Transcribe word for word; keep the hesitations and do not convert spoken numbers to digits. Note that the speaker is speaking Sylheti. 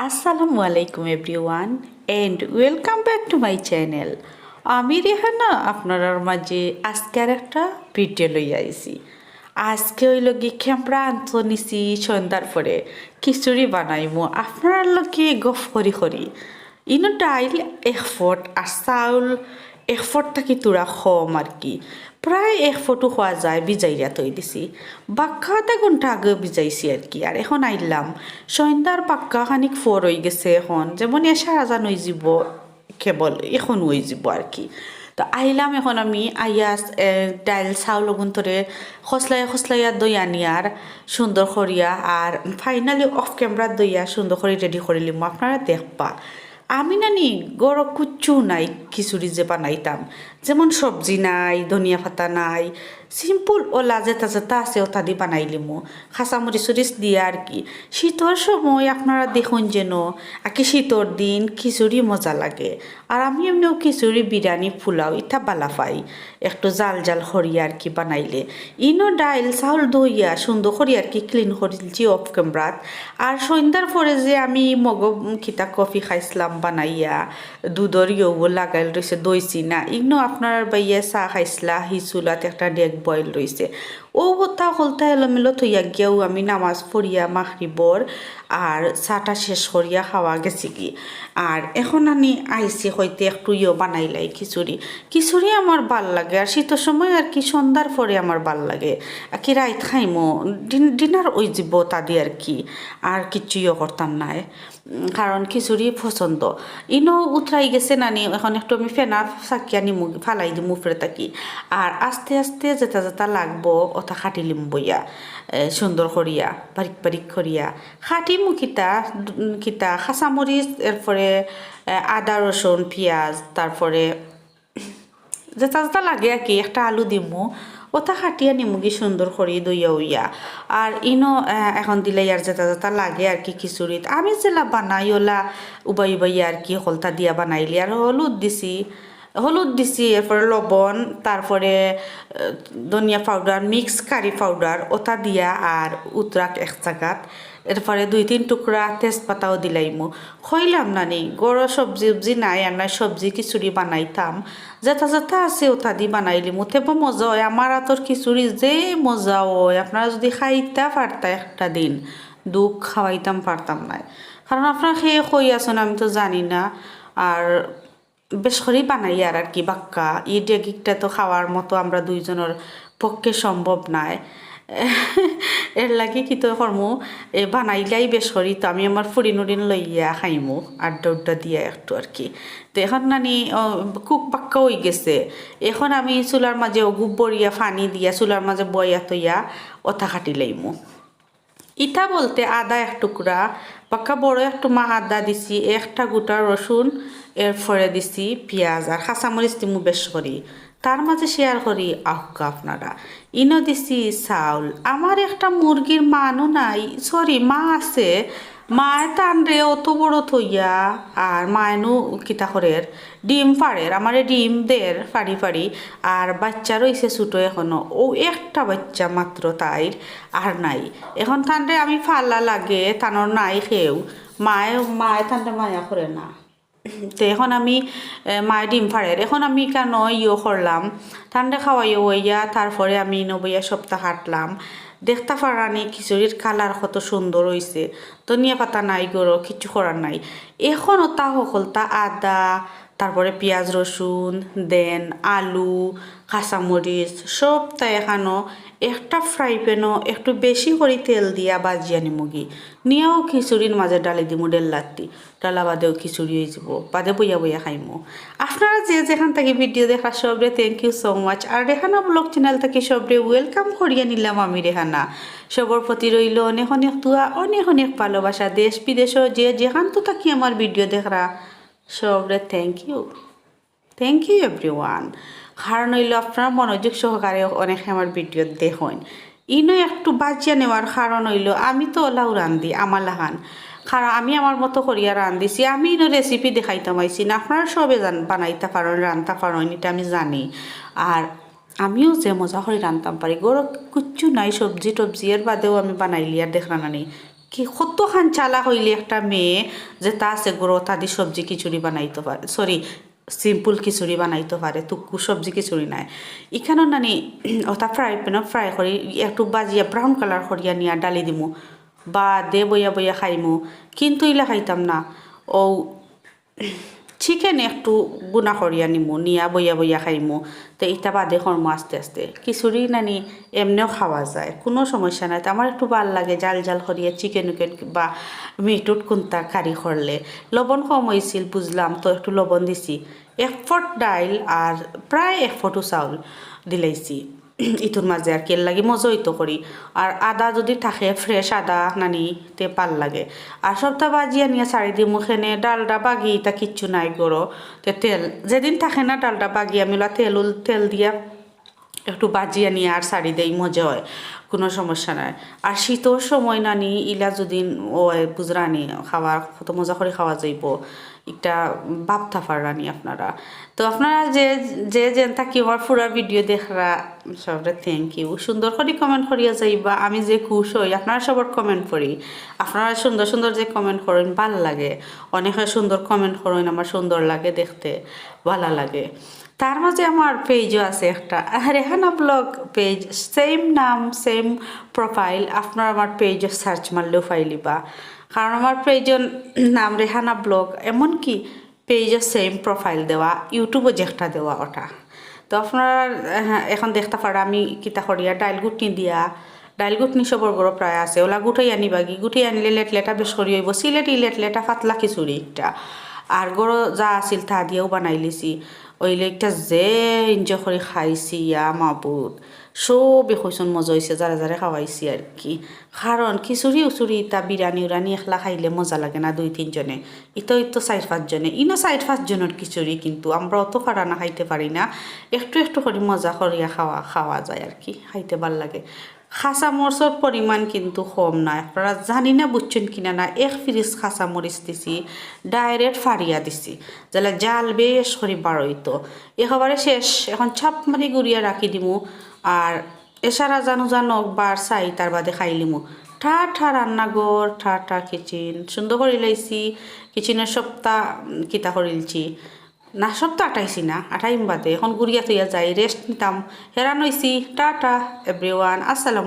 আসসালামু আলাইকুম everyone and welcome back to my channel। আমি রেহানা আপনারার মাঝে আজকে আর একটা ভিডিও লইয়া আইছি। আজকে অইলো গি camera আনতো নিছি সন্ধ্যার পরে খিচুড়ি বানাইমু আপনারার লগে গফ করি করি। ইনো ডাইল এক ফট আর চাউল এক ফট থাকি থুড়া কম আর কি, প্রায় এক ফটও কওয়া যায় ভিজাইয়া থই দিছি। বাক্কা আধা ঘন্টা আগে ভিজাইছি আর কি। আর এখন আইলাম সন্ধ্যার বাক্কা খানিক ফর অই গেছে, এখন যেমন এশার আজান অই যিবো, কেবল এখন অই যিবো আর কি। তো আইলাম এখন আমি আইয়া, এ, ডাইল চাউল অগুন্তরে খসলাইয়া খসলাইয়া ধইয়া নিয়ার সুন্দর করিয়া, আর finally off camera ধইয়া সুন্দর করি ready করিলিমু, আপনারা দেখবা। আমি নানি ঘরো কুচ্ছু নাই, খিচুড়ি যে বানাইতাম, যেমন সবজি নাই, ধনিয়া পাতা নাই, simple অলা যেটা যেটা আছে ওটা দি বানাইলিমু, কাঁচামরিচ উরিচ দিয়া আর কি। শীতর সময় আপনারা দেখইন যেন, আর কি শীতর দিন খিচুড়ি মজা লাগে। আর আমি এমনেও খিচুড়ি, বিরিয়ানি, পোলাও ইতা বালা পাই, একটু জাল জাল করি আর কি বানাইলে। ইনো ডাইল চাউল ধইয়া সুন্দর করি আর কি clean করিলছি off camera-ত। আর সন্ধ্যার পরে যে আমি মগো, উম, কিতা কফি খাইছিলাম বানাইয়া, দুধর ইয়েও লাগাইল রইছে, দইছি না। ইনো আপনারার বাইয়ে চা খাইছিলা, হি চুলাত একটা ডেগ boil রইছে। ও হতা হলতা এলোমেলো থইয়া গিয়াও আমি নামাজ পড়িয়া মাগরিবর আর চাটা শেষ করিয়া খাওয়া গেছি কি। আর এখন আমি আইছি কইতে একটু ইয়ো বানাইলাই খিচুড়ি। খিচুড়ি আমার বালা লাগে, আর শীতর সময় আর কি সন্ধ্যার পরে আমার বালা লাগে। আর কি রাইত খাইমু, ডিন-, dinner অই যিবো তা দি আর কি, আর কিচ্ছু ইয়ো করতাম নায়। উম, কারণ খিচুড়ি পছন্দ। ইনো উতরাই গেছে নানি, এখন একটু আমি ফেনা চাকিয়া নিমু, ফালাই দিমু উপরে থাকি। আর আস্তে আস্তে যেটা যেটা লাগবো, ওটা কাটিলিমু বইয়া, এ, সুন্দর করিয়া, বারিক বারিক করিয়া। কাটিমু কিতা, উম, কিতা, কাঁচামরিচ, এরপরে, এ, আদা, রসুন, পিয়াজ, তারপরে যেটা যেটা লাগে আর কি, একটা আলু দিমু, ওটা কাটিয়া নিমুগি সুন্দর করি ধইয়া উইয়া। আর ইনো, আহ, এখন দিলাই আর যেটা যেটা লাগে আর কি খিচুড়িত। আমি যেলা বানাই ওলা উবাই উবাই আর কি হকলতা দিয়া বানাইলি। আর হলুদ দিছি, হলুদ দিছি, এরপরে লবণ, তারপরে, আহ, ধনিয়া powder, mix curry powder, ওটা দিয়া আর উতরাক এক জাগাত। এরপরে দুই তিন টুকরা তেজপাতাও দিলাইমু। কইলাম নানি, ঘরো সবজি উবজি নাই, আর নাই সবজি খিচুড়ি বানাইতাম। যেটা যেটা আছে, ওটা দি বানাইলিমু। তেবো মজা অয়, আমার আতর খিচুড়ি যে মজা অয়, আপনারা যুদি খাইতা পারতা একটা দিন, দুখ খাওয়াইতাম পারতাম নায়। কারণ আপনারা খেয়ে কই আছইন, আমি তো জানি না। আর বেশ করি বানাইয়ার আর কি বাক্কা। ই ডেগিকটা তো খাওয়ার মতো আমরা দুইজনর পক্ষে সম্ভব নায়। এর লাগি কিতা করমু, এ বানাইলাই বেশ করি, তো আমি আমার ফুড়ি নুড়িন লইয়া খাইমু, আড্ডা উড্ডা দিয়া একটু আর কি। তো এখন নানি, ও, কুক বাক্কা অই গেছে। এখন আমি চুলার মাঝে অগু বরিয়া পানি দিয়া চুলার মাঝে বইয়া তইয়া ওটা কাটিলাইমু। ইটা বলতে আদা এক টুকরা, বাক্কা বড় এক টুমা আদা দিছি, একটা গোটা রসুন, এরপরে দিছি পিয়াজ আর কাঁচামরিচ দিমু বেশ করি। তার মাঝে share করি আউক্কা আপনারা। ইনো দিছি চাউল। আমার একটা মুরগির মানু নাই, sorry, মা আছে। মায়ে তানরে অত বড় থইয়া, আর মায়নু কিতা করের, ডিম পাড়ের, আমারে ডিম দের ফাড়ি ফাড়ি, আর বাইচ্চা রইছে ছোট এখনো, অউ একটা বাইচ্চা মাত্র তাইর, আর নাই। এখন তানরে আমি ফালা লাগে, তানর নাই কেউ, মায়ে, মায়ে তানরে মায়া করে না। তে এখন আমি, এ, মায়ে ডিম ফাড়ের, এখন আমি কেন ইয়ো করলাম, তানরে খাওয়াইও অইয়া, তারপরে আমি ইনো বইয়া সবতা কাটলাম। দেখতা পারানি খিচুড়ির colour কত সুন্দর অইছে। ধনিয়া পাতা নাই ঘরো, কিচ্ছু করার নাই। এখন ওটা হকলতা আদা, তারপরে পিয়াজ রসুন, then আলু, কাঁচামরিচ, সবতা এখানো একটা fry pan-ও একটু বেশি করি তেল দিয়া ভাজিয়া নিমুগি। নিয়াও খিচুড়ির মাঝে ঢালি দিমু দেড় লাত্তি। ঢালা বাদেও খিচুড়ি অই যিবো, বাদে বইয়া বইয়া খাইমু। আপনারা যে যেখান থাকি video দেখরা সবরে thank you so much। R Rehana vlog channel থাকি সবরে welcome করিয়া নিলাম আমি রেহানা। সবর প্রতি রইল অনেক অনেক দোয়া, অনেক অনেক ভালোবাসা। দেশ বিদেশও যে যেখান তো থাকি আমার video দেখরা সবরে thank you। Thank you everyone। কারণ অইলো আপনারা মনোযোগ সহকারে অনেকে আমার video দেখইন। ইনো একটু বাজিয়া নেওয়ার কারণ অইলো আমি তো ওলাও রান্ধি আমার লাখান। কারণ আমি আমার মতো করিয়া রান্ধিছি, আমি ইনো recipe দেখাইতাম আইছি না। আপনারা সবে জান-, বানাইতা পারইন, রান্ধতা পারইন, ইটা আমি জানি। আর আমিও যে মজা করি রান্ধতাম পারি, ঘরো কিচ্ছু নাই, সবজি টবজি, এর বাদেও আমি বানাইলি আর দেখরা নানি। কি কতখান চালাক অইলে একটা মেয়ে যেটা আছে ঘরো তাদি সবজি খিচুড়ি বানাইতো পারে, সরি, সিম্পল খিচুড়ি বানাইতো পারে, তুক্কু সবজি খিচুড়ি নায়। ইখানো নানি ওটা ফ্রাই প্যানো ফ্রাই করি, একটু বাজিয়া ব্রাউন কালার করিয়া নিয়া ডালি দিমু, বাদে বইয়া বইয়া খাইমু। কিন্তু ইলা খাইতাম না, ও চিকেন একটু গুনা করিয়া নিমু, নিয়া বইয়া বইয়া খাইমু। তে ইটা বাদে করমু আস্তে আস্তে। খিচুড়ি নানি এমনেও খাওয়া যায়, কুনু সমস্যা নাই। তে আমার একটু ভালা লাগে জাল জাল করিয়া চিকেন উকেন বা মিট উট কুনতা কারি করলে। লবণ কম অইছিল বুঝলাম, তো একটু লবণ দিছি। এক ফট ডাইল আর প্রায় এক ফটু চাউল দিলাইছি ইতুর মাঝে আর কি, এর লাগি মজা অইতো করি। আর আদা যদি থাকে, ফ্রেশ আদা নানি, তে ভালা লাগে। আর সবটা বাজিয়া নিয়া ছাড়ি দিমু খেনে, ডালডা বাগি ইতা কিচ্ছু নাই ঘরো। তে তেল যেদিন থাকে না ডালডা বাগি, আমি ওলা তেল উল-, তেল দিয়া একটু বাজিয়া নিয়া আর ছাড়ি দেই, মজা অয়, কুনু সমস্যা নাই। আর শীতর সময় নানি ইলা যদি অয় বুঝরানি, খাওয়া কত মজা করি খাওয়া যাইবো, একটা ভাবতা পাররানি আপনারা। তো আপনারা যে, যে যেন থাকি আমার পুরা ভিডিও দেখরা, সবরে থ্যাংক ইউ। সুন্দর করি কমেন্ট করিয়া যাইবা, আমি যে খুশ অই আপনারা সবর কমেন্ট পড়ি। আপনারা সুন্দর সুন্দর যে কমেন্ট করইন ভালা লাগে, অনেকে সুন্দর কমেন্ট করইন, আমার সুন্দর লাগে দেখতে, ভালা লাগে। তার মাঝে আমার পেজও আছে একটা, রেহানা ব্লগ পেজ, সেম নাম সেম প্রোফাইল, আপনারা আমার পেজও সার্চ মারলেও পাইলিবা। কারণ আমার পেজর নাম রেহানা ব্লগ, এমনকি পেজও সেম প্রোফাইল দেওয়া, ইউটিউবও যেটা দেওয়া ওটা। তো আপনারা, আহ, এখন দেখতা পাররা আমি কিতা করিয়া ডাইল গুটনি দিয়া, ডাইল গুটনি সবর ঘরো প্রায় আছে, ওলা গুটাই আনিবাগি, গুটাই আনিলে লেটলেটা বেশ করি অইবো, সিলেটি লেটলেটা পাতলা খিচুড়ি একটা। আর ঘরো যা আছিল তা দিয়াও বানাইলিছি, অইলে একটা যে এনজয় করি খাইছি, ইয়া মাবুদ, সবে কইছন মজা অইছে, যারা যারা খাওয়াইছি আর কি। কারণ খিচুড়ি উচুড়ি ইতা বিরিয়ানি উরানি একলা খাইলে মজা লাগে না দুই তিনজনে, ইতো ইতো চাইর পাঁচজনে, ইনো চাইর পাঁচজনর খিচুড়ি, কিন্তু আমরা অত পারা না খাইতে পারি না, একটু একটু করি মজা করিয়া খাওয়া, খাওয়া যায় আর কি, খাইতে ভালা লাগে। কাঁচা মরিচর পরিমাণ কিন্তু কম না, আপনারা জানি না বুঝছন কিনা না, এক পিরিচ কাঁচা মরিচ দিছি, ডাইরেক্ট ফাড়িয়া দিছি, যেলা জাল বেশ করি বারইতো। একেবারে শেষ, এখন চাপ মারি গুড়িয়া রাখি দিমু। আর এশার আজান উজান অউক বার চাই, তার বাদে খাইলিমু। টা টা রান্নাঘর, টা টা কিচেন, সুন্দর করি লাইছি। কিচেনর সবটা, উম, কিতা করিলছি না, সবটা আটাইছি না, আটাইম বাদে। এখন গুড়িয়া থইয়া যাই, রেস্ট নিতাম। হেরান অইছি, টা টা এভরিওয়ান, আসসালামু